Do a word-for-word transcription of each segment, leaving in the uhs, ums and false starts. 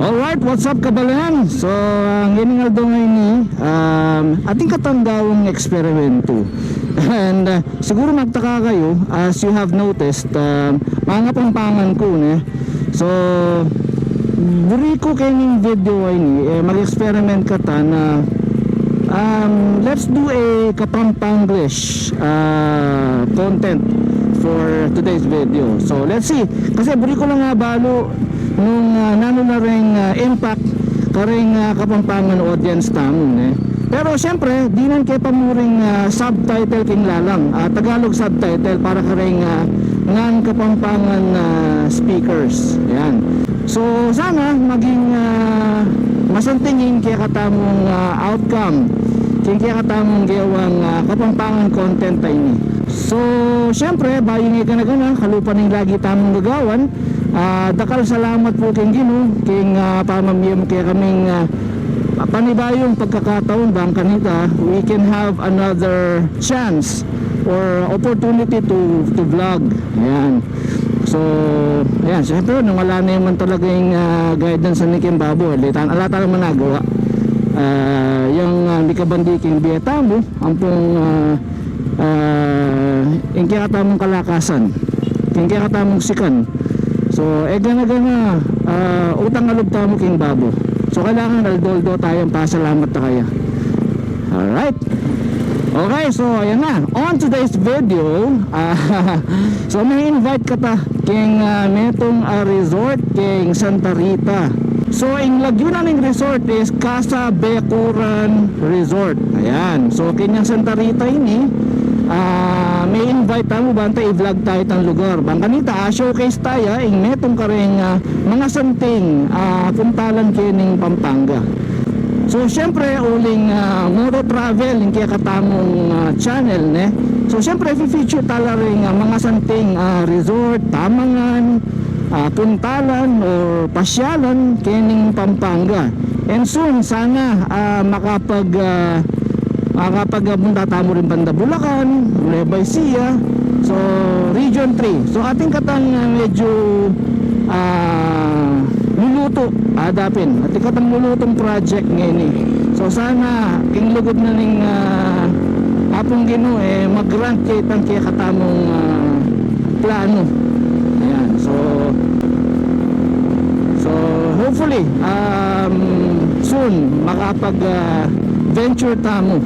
Alright, what's up, kabalen? So, ang ining aldo ngeni, um, atin katang gawang eksperimento. And, uh, siguru magtaka kayu, as you have noticed, um, mga Pampangan ku, ne? So, buri ku keng video a ini, eh, mag-experiment kata na, um, let's do a Kapampanglish, uh, content for today's video. So, let's see. Kasi buri ku lang abalu nung, ah, nanu na ring, ah, impact karing, ah, Kapampangan audience tamu, ne? Pero siyempre, dinan ke pa mu ring, ah, subtitle king lalam, ah, Tagalog subtitle para karing, ah, ngan Kapampangan, ah, speakers. Yan. So, sana maging, ah, masanting ing kekatamung, ah, outcome king kekatamung gewang, ah, Kapampangan content a ini. So, siyempre, bayu nge gana-gana, kalupa ning lagi tamung gagawan, ah, dakal salamat pu king Ginu, king, ah, pamamie mu kekaming, ah, panibayung pagkakataon bang kanita, we can have another chance or opportunity to, to vlog. Ayan. So, ayan, siyempre, nung ala na man talaga ing, ah, guidance a ning king babo, ala tana, ala tana naman nagawa. Ah, yang, ah, mikabandi king bie tamu, ampong, ah, ah, ing kekatamung kalakasan, ing kekatamung sikan. So, e gana-gana, ah, utang a lub tamu king babo. So, kailangan aldo-aldo tayang pasalamat ta kaya. Alright. Okay, so, ayan na. On today's video, ah, so, me-invite kata king, ah, metung a resort king Santa Rita. So, ing lagyu na ning resort is Casa Becuran Resort. Ayan. So, kenyang Santa Rita ini, ah, me-invite tamu banta i-vlog taya itang lugar. Bang kanita, ah, showcase taya ing metung karing, ah, mangasanting, ah, puntalan kening Pampanga. So, siyempre, uling, ah, moto travel ing kekatamung, ah, channel, ne? So, siyempre, fi-feature tala ring, ah, mangasanting, ah, resort, tamangan, ah, puntalan o pasyalan kening Pampanga. And soon, sana, ah, makapag, ah, makapagpunta tamu rin banda Bulacan, Nueva Ecija, so, Region three. So, atin katang, ah, medyo, ah, lulutu, adapin. Atin katang lulutung project ngeni. So, sana, king lugud na ning, ah, Apung Ginu, eh, mag-grant ke itang kekatamung, ah, plano. Ayan, so, so, hopefully, um, soon, makapag, ah, venture tamu,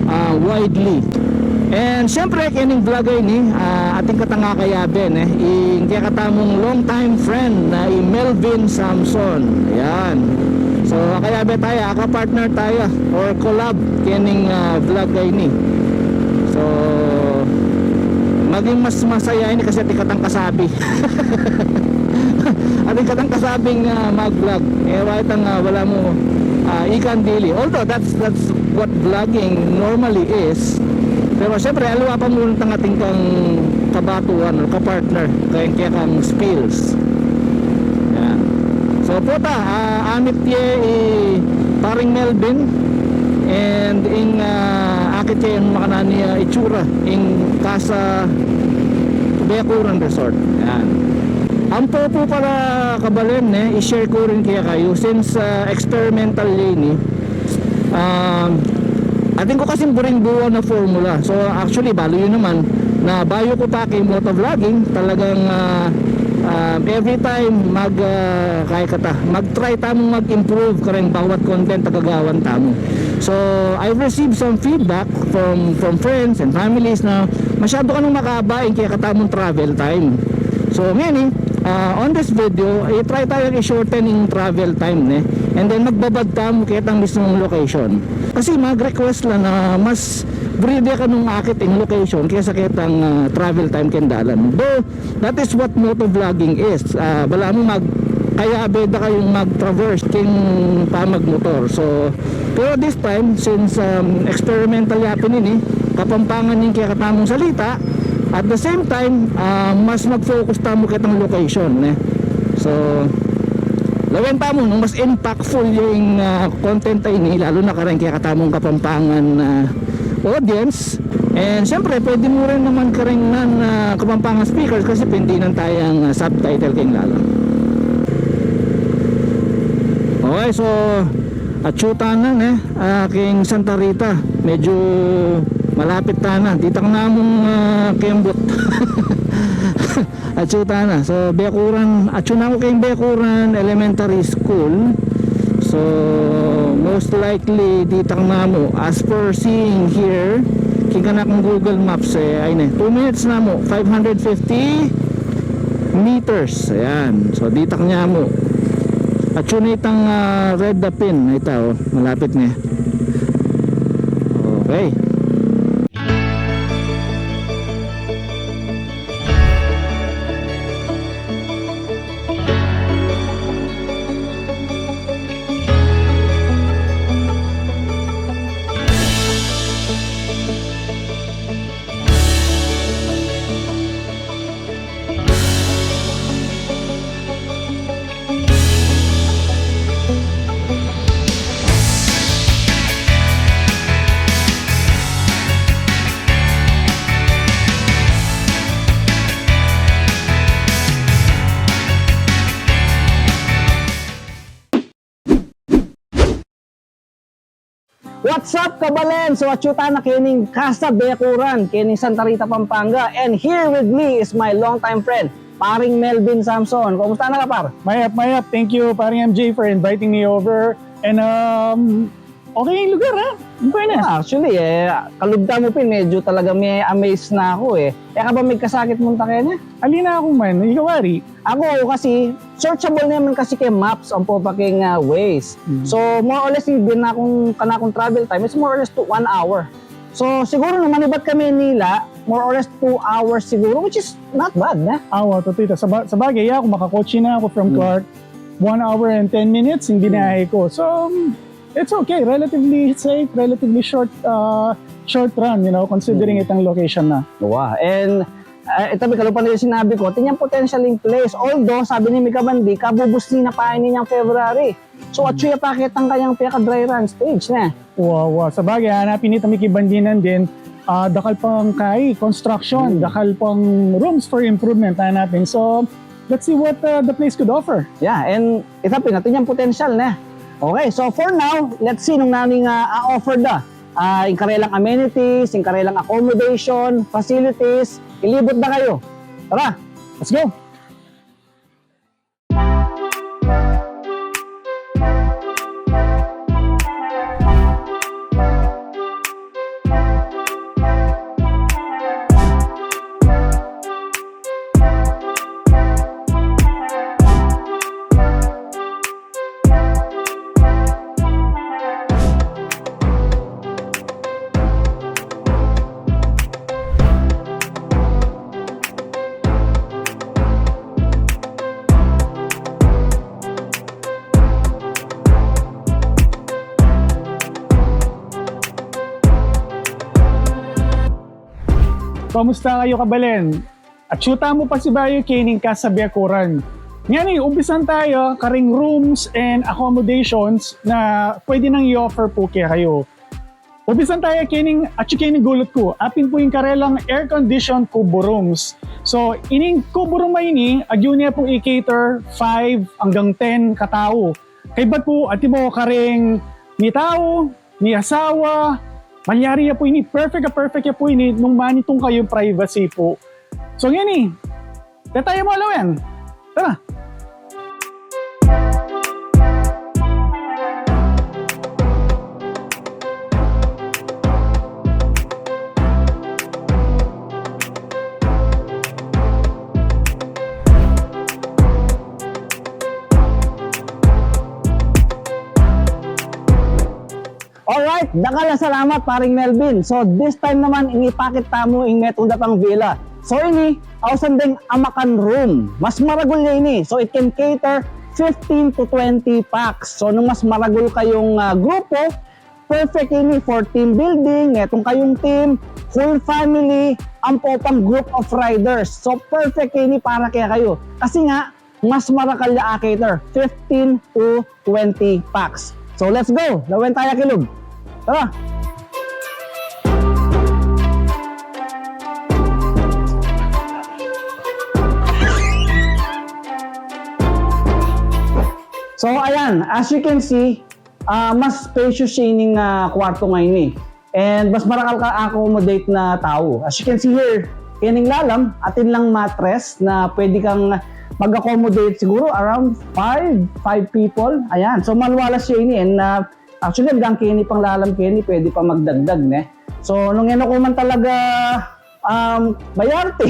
ah, widely. And, siyempre, kening vlog a ini, ah, atin katang akayabe, ne? Ing kekatamung long time friend na i Melvin Samson. Ayan. So, akayabe taya, aka-partner taya, or collab, kening, ah, vlog a ini. So, maging mas masaya ini kasi atin katang kasabi. Atin katang kasabing, ah, mag-vlog. E, wa itang, ah, wala mu, ah, ikang dili. Although, that's, that's what vlogging normally is. Pero, siyempre, aliwa pa mu itang atin kang kabatuan o kapartner, kaya, kaya kang spills. Yan. So, puta, ah, amit ye i paring Melvin, and ing, ah, akit ye ing makananu a itsura, ing Casa Becuran Resort. Yan. Ampo pu pala, kabalen, ne, i-share ku rin kekayu, since, ah, experimental ye ini, Um, atin ku kasing buring buwan a formula. So, actually, balu yu naman na bayu ku pa king motovlogging, talagang, ah, um, every time mag, ah, kaya kata, mag-try tamung mag-improve kareng bawat content a gagawan tamu. So, I've received some feedback from, from friends and families na masyadu kanung makaba ing kekatamung travel time. So, ngeni, ah, on this video, i-try tayang i-shorten ing travel time, ne? And then, magbabad tamu ketang mismung location. Kasi mag-request la na mas buri de kanung akit ing location kesa ketang, ah, travel time keng dalan. Though, that is what motovlogging is. Ah, balamu mag-, kayabe da kayung mag-traverse keng pamagmotor. So, pero this time, since, um, experimental ya pin ini, Kapampangan ing kekatamung salita, at the same time, ah, mas mag-focus tamu ketang location, ne? So, lawen tamu nung mas impactful ya ing, ah, content a ini, lalu na kareng kekatamung Kapampangan, ah, audience. And, siyempre, pwede mu rin naman kareng non, ah, Kapampangan speakers kasi pwede nang tayang, ah, subtitle keng lalam. Okay, so atyu tana ne, ah, king Santa Rita. Medyu malapit tana. Ditak na mung, ah, kembut. Atyu tana. So Bekuran, atyu na ku king Bekuran Elementary School. So most likely ditak na mu. As per seeing here, king kanakung Google Maps, e, ay ne, two minutes na mu, five hundred fifty meters. Ayan. So ditak na mu. Atyu na itang, ah, red na pin. Ita, o, malapit ne. Okay. What's up, kabalen? So atyu tana kening Casa Bekuran, kening Santa Rita, Pampanga. And here with me is my longtime friend, paring Melvin Samson. Kumusta na ka, par? Mayap, mayap. Thank you, paring M J, for inviting me over. And, um, okay ing lugar, ha? In fairness. Ah, actually, e, kalub ta mu pin, medyu talaga me-amaze na ku, e. E ka ba migkasakit munta keni? Ali na ku man, ika wari. Aku kasi, searchable naman kasi keng maps ampo pa keng, ah, Waze. Mm. So, more or less, ing kanakung, kanakung travel time, it's more or less to one hour. So, siguru nung manibat ka Manila, more or less two hours siguru, which is not bad, ne? Awa, totoo ita. Sa ba-, sabagay, aku, makakotse na aku from Clark. One hour and ten minutes ing binahe ku. So, um, it's okay. Relatively safe, relatively short, uh, short run, you know, considering itang location na. Wow. And, uh, ita, ing kalupa na ing sinabi ku, atin yang potential ing place. Although, sabi ning mikabandi, kabubus na pa ini niang February. So, atyu ya pa ketang kayang peka-dry run stage, ne? Wa, wa. Sabagay, hanapin ita mikibandinan din, ah, dakal pang kai, construction, dakal pang rooms for improvement, hanapin. So, let's see what, uh, the place could offer. Yeah, and ita pin, atin yang potential, ne? Okay, so for now, let's see nung nanu ing, ah, a-offer da. Ah, ing karelang amenities, ing karelang accommodation, facilities, ilibut da kayu. Tara! Let's go! Kamusta kayu, kabalen? Atyu tamu pasibayu kening Casa Bekuran. Ngeni, umpisan taya karing rooms and accommodations na pwede nang i-offer pu kekayu. Umpisan taya kening, atyu kening gulut ku. Apin pu ing karelang air-conditioned kubo rooms. So, ining kubo room a ini, agyu ne pung i-cater five anggang ten katau. Kaybat pu, atin pu karing mitau, miasawa, malyari ya pu ini, perfect a perfect ya pu ini, nung manitung kayung privacy pu. So, ngeni, tatayu mu lawen. Tara! Alright, dakal a salamat, paring Melvin. So, this time naman, ipakit tamu ing metung da pang villa. So, ini, ausan deng amakan room. Mas maragul ya ini. So, it can cater fifteen to twenty pax. So, nung mas maragul kayung, ah, grupo, perfect ini for team building, metung kayung team, whole family, ampo pang group of riders. So, perfect ini para kekayu. Kasi nga, mas marakal ya a-cater, fifteen to twenty pax. So, let's go! Lawen taya kilub. Tara! So, ayan, as you can see, ah, mas spacious ya ining, ah, kwartu ngeni. And mas marakal ka accommodate na tau. As you can see here, kening lalam, atin lang matres na pwede kang mag-accommodate siguro around five, five people. Ayan. So, maluwalas ya ini. And, ah, actually, hanggang keni pang lalam keni, pwede pa magdagdag, ne? So, nung eno ko man talaga, um, mayarte.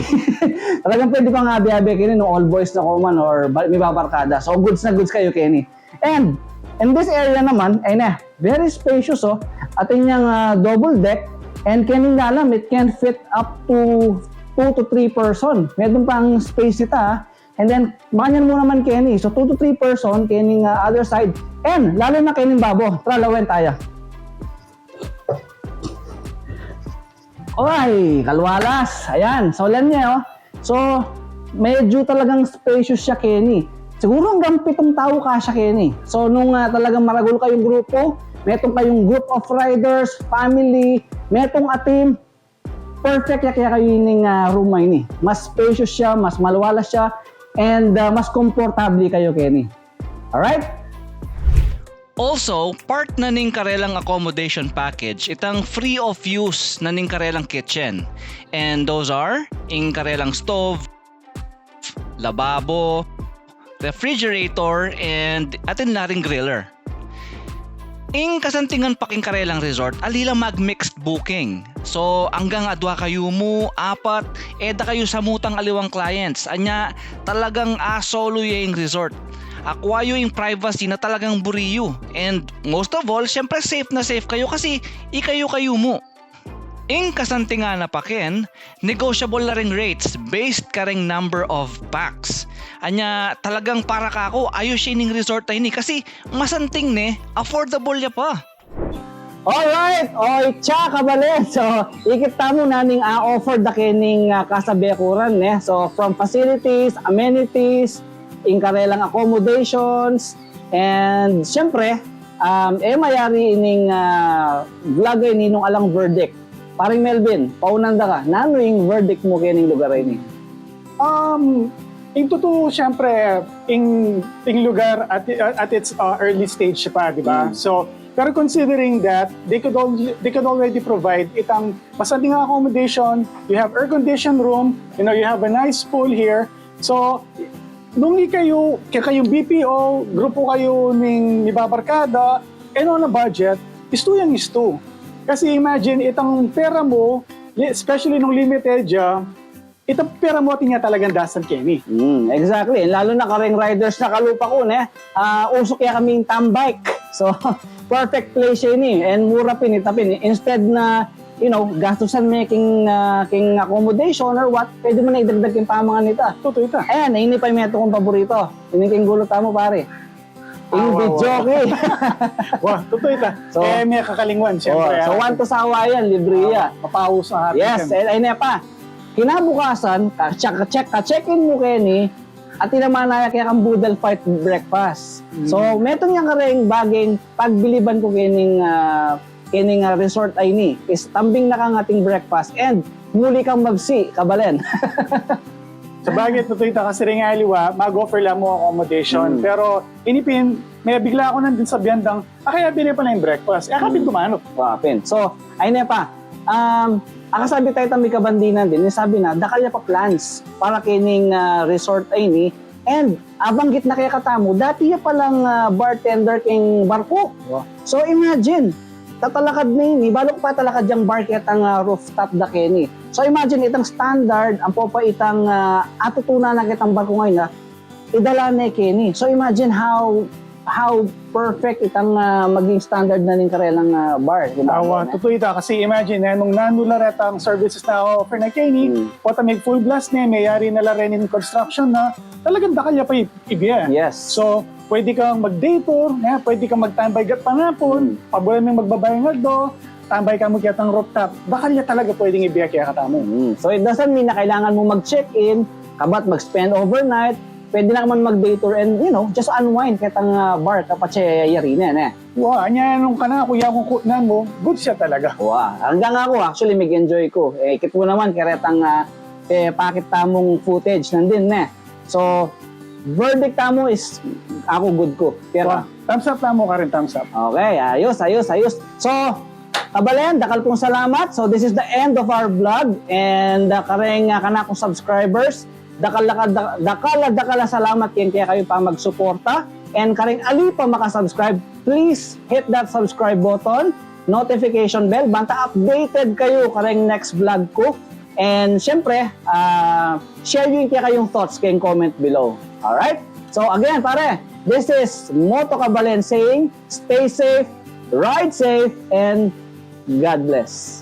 Talagang pwede pang abi-abi keni nung all boys na ko man or ba-, mibabarkada. So, goods na goods kayu keni. And in this area naman, ay na, very spacious, oh. Atin yang, ah, double deck, and kening lalam, it can fit up to two to three person. Meron pang space ita, ah. And then, makanyan mu naman keni. So, two to three person, kening, ah, other side. And, lalo na kening babo. Tara, lawen taya. Oy, kaluwalas. Ayan, so, lan niya, oh. So, medyo talagang spacious siya, keni. Siguro hanggang pitong tau kasya, keni. So, nung, ah, talagang maragul kayung grupu, metung kayung group of riders, family, metung a team, perfect ya kaya kayu ining, ah, room a ini. Mas spacious siya, mas maluwalas siya, and, ah, mas komportable kayu, keni. Alright? Also, part na ning karelang accommodation package itang free of use na ning karelang kitchen. And those are ing karelang stove, lababo, refrigerator, and atin la ring griller. Ing kasantingan pa king karelang resort, ali la mag-mixed booking. So, anggang adwa kayu mu, apat, e da kayu samutang aliwang clients. Anya, talagang a-solo ya ing resort. Akwa yu ing privacy na talagang buri yu. And most of all, syempre safe na safe kayu kasi ikayu-kayu mu. Ing kasantingan na pa ken, negotiable la ring rates based karing number of packs. Anya, talagang para kaku, ayus ya ining resort a ini kasi masanting ne, affordable ya pa. Alright, o itsa, kabalen. So, ikit tamu naning a-offer da kening, ah, Casa Becuran, ne? So, from facilities, amenities, ing karelang accommodations, and syempre, um, e mayari ining, ah, vlog a ini nung alang verdict. Paring Melvin, paunan da ka, nanu ing verdict mu kening lugar a ini? Um, ing tutu, syempre, ing, ing lugar at, at its, uh, early stage pa, di ba? Mm. So, pero considering that they could al-, they could already provide itang masanting a accommodation, you have air-conditioned room, you know, you have a nice pool here. So, nung ikayu, kaya kayung B P O, grupu kayu ning mibabarkada, and on a budget, istu yang istu. Kasi imagine, itang pera mu, li-, especially nung limited ya, itang pera mu atin ya talagang dasan keni. Mm, exactly. Lalo na kareng riders na kalupa ku, ne? Ah, usuk ya kaming tambike. So, perfect place ya ini. And mura pin, ita pin. Instead na, you know, gastusan me king, ah, king accommodation or what, pwede mu na idagdag king pamangan ita. Tutu ita. Ayan, ini pa ing metung kung paborito. Ini king gulut tamu, pare. Ing video, okay. Wa, tutu ita. So, e, makakalingwan, syempre, so, ah, one to sawa yan, libre ya. Mapaus a hati. Yes, yan. E, ayni pa. Kinabukasan, ka-check, ka-check, ka-check-in mu keni, at tinaman na ya kaya kang boodle fight breakfast. Mm. So, metung yang kareng bageng pagbiliban ku kening, ah, kening, ah, resort a ini. Is tambing na kang ating breakfast and muli kang mabsi, kabalen. Sabagay, tutu ita kasi ring aliwa, mag-offer la mu accommodation. Mm. Pero, ini pin, mebigla ku nandin sabian dang, a, kaya bine pala ing breakfast. E, kapin, mm, kumanop. Wa pin. So, ayni pa, um, akasabi taya itang mikabandinan din, e, sabi na, dakal ya pa plans para kening, ah, resort a ini, and, abanggit na kaya katamu, dati ya palang, ah, bartender king barku. Wa. So, imagine, tatalakad na ini, balu ku pa talakad yang bar ketang, ah, rooftop da keni. So, imagine, itang standard, ampo pa itang, ah, atutunan na ketang barku ngeni, ah, idala ne keni. So, imagine how, how perfect itang, ah, maging standard na ning karelang, ah, bar, di ba? Awa, tutu ita. Kasi imagine, e, nung nanu la retang services na offer na keni, hmm, pota mig full blast ne, meyari na la ren ing construction na, talagang dakal ya pa i-, ibie. Yes. So, pwede kang mag-day tour, e, pwede kang magtambay gatpanapun, hmm, pabulan meng magbabayung aldo, tambay ka mu ketang rooftop, dakal ya talaga pwedeng ibie kaya katamu. Mm. So, it doesn't mean na kailangan mu mag-check-in, kabat mag-spend overnight, pwede na ka man mag-day tour and, you know, just unwind ketang, ah, bar, kapatse yari ne, ne? Wa, anya nung kanaku, ya kung kutnan mu, good siya talaga. Wa, anggang aku, actually, mig-enjoy ku. E, ikit mu naman, keretang, ah, e, pakit tamung footage, nandin, ne? So, verdict tamu is aku good ku. Pira? Wa, thumbs up tamu karin, thumbs up. Okay, ayos, ayos, ayos. So, kabalen, dakal pung salamat. So, this is the end of our vlog. And, uh, kareng, uh, kanakung subscribers, dakal, dakal, dakal, dakal, dakal a salamat keng kekayu pamagsuporta. And kareng ali pa makasubscribe, please hit that subscribe button, notification bell, banta updated kayu kareng next vlog ku. And syempre, ah, share yu ing kekayung thoughts keng comment below. Alright? So again, pare, this is Moto Kabalen saying, stay safe, ride safe, and God bless.